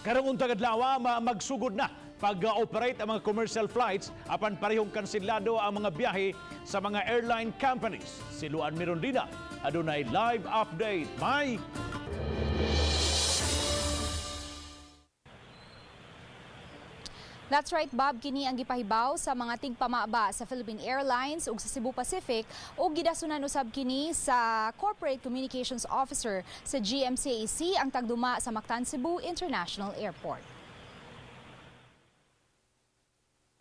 Karong untag adlaw magsugod na pag-operate ang mga commercial flights, apan parehong kansilado ang mga biyahe sa mga airline companies. Si Luan Mirondina adunay live update. May That's right, Bob. Kini ang gipahibaw sa mga tigpamaba sa Philippine Airlines ug sa Cebu Pacific ug gidasunan usab kini sa Corporate Communications Officer sa GMCAC, ang tagduma sa Mactan Cebu International Airport.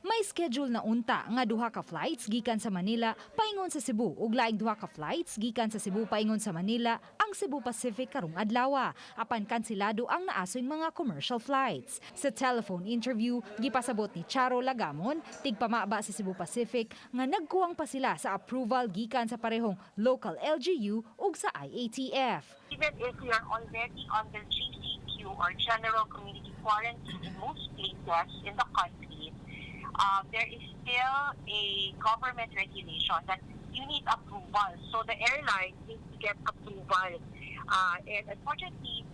May schedule na unta nga duha ka flights gikan sa Manila paingon sa Cebu ug laing duha ka flights gikan sa Cebu paingon sa Manila ang Cebu Pacific karong adlaw, apan kansilado ang naasoy mga commercial flights. Sa telephone interview, gipasabot ni Charo Lagamon, tigpamaba sa Cebu Pacific, nga nagkuwang pa sila sa approval gikan sa parehong local LGU ug sa IATF. Even if we are already under GCQ or General Community Quarantine in most places in the country, there is still a government regulation that you need approval. So the airline needs to get approval. And unfortunately,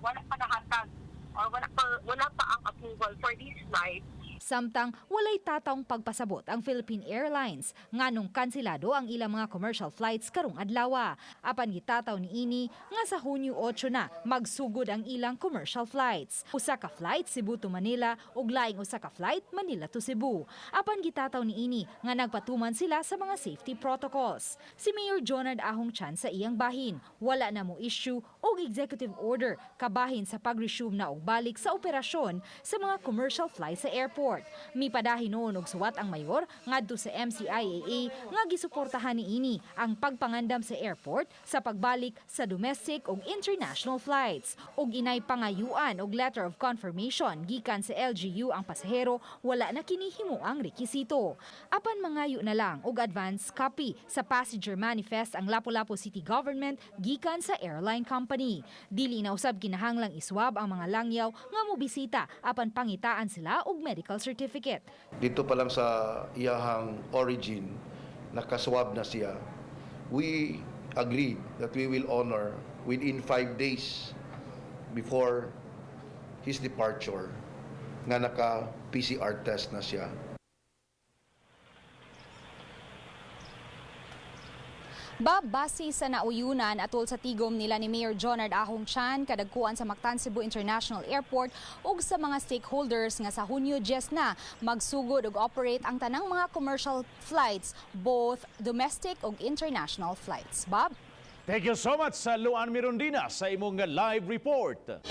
wala pa nahatag or wala pa ang approval for this flight. Samtang walay tatawng pagpasabot ang Philippine Airlines nganong kansilado ang ilang mga commercial flights karong adlaw. Apan gitataw niini nga sa Hunyo 8 na magsugod ang ilang commercial flights. Usa ka flight Cebu to Manila ug laing usa ka flight Manila to Cebu. Apan gitataw niini nga nagpatuman sila sa mga safety protocols. Si Mayor Jonard Ahong Chan, sa iyang bahin, wala na mo issue og executive order kabahin sa pag-resume na og balik sa operasyon sa mga commercial flights sa airport. Mipadahin noon og suwat ang mayor ngadto sa MCIAA nga gisuportahan niini ang pagpangandam sa airport sa pagbalik sa domestic ug international flights. Ug inay pangayuan og letter of confirmation gikan sa LGU ang pasahero, wala na kini himuang rekisito. Apan mangayo na lang og advance copy sa passenger manifest ang Lapu-Lapu City Government gikan sa airline company. Dili na usab kinahanglang iswab ang mga langyaw nga mobisita, apan pangitaan sila og medical certificate. Dito pa lang sa iyahang origin, nakaswab na siya. We agreed that we will honor within 5 days before his departure nga naka-PCR test na siya. Bob, base sa nauyunan atol sa tigom nila ni Mayor Jonard Ahong Chan, kadagkuan sa Mactan Cebu International Airport ug sa mga stakeholders nga sa Hunyo 10 na magsugod og operate ang tanang mga commercial flights, both domestic ug international flights. Bob? Thank you so much sa Luan Mirondina sa imong live report.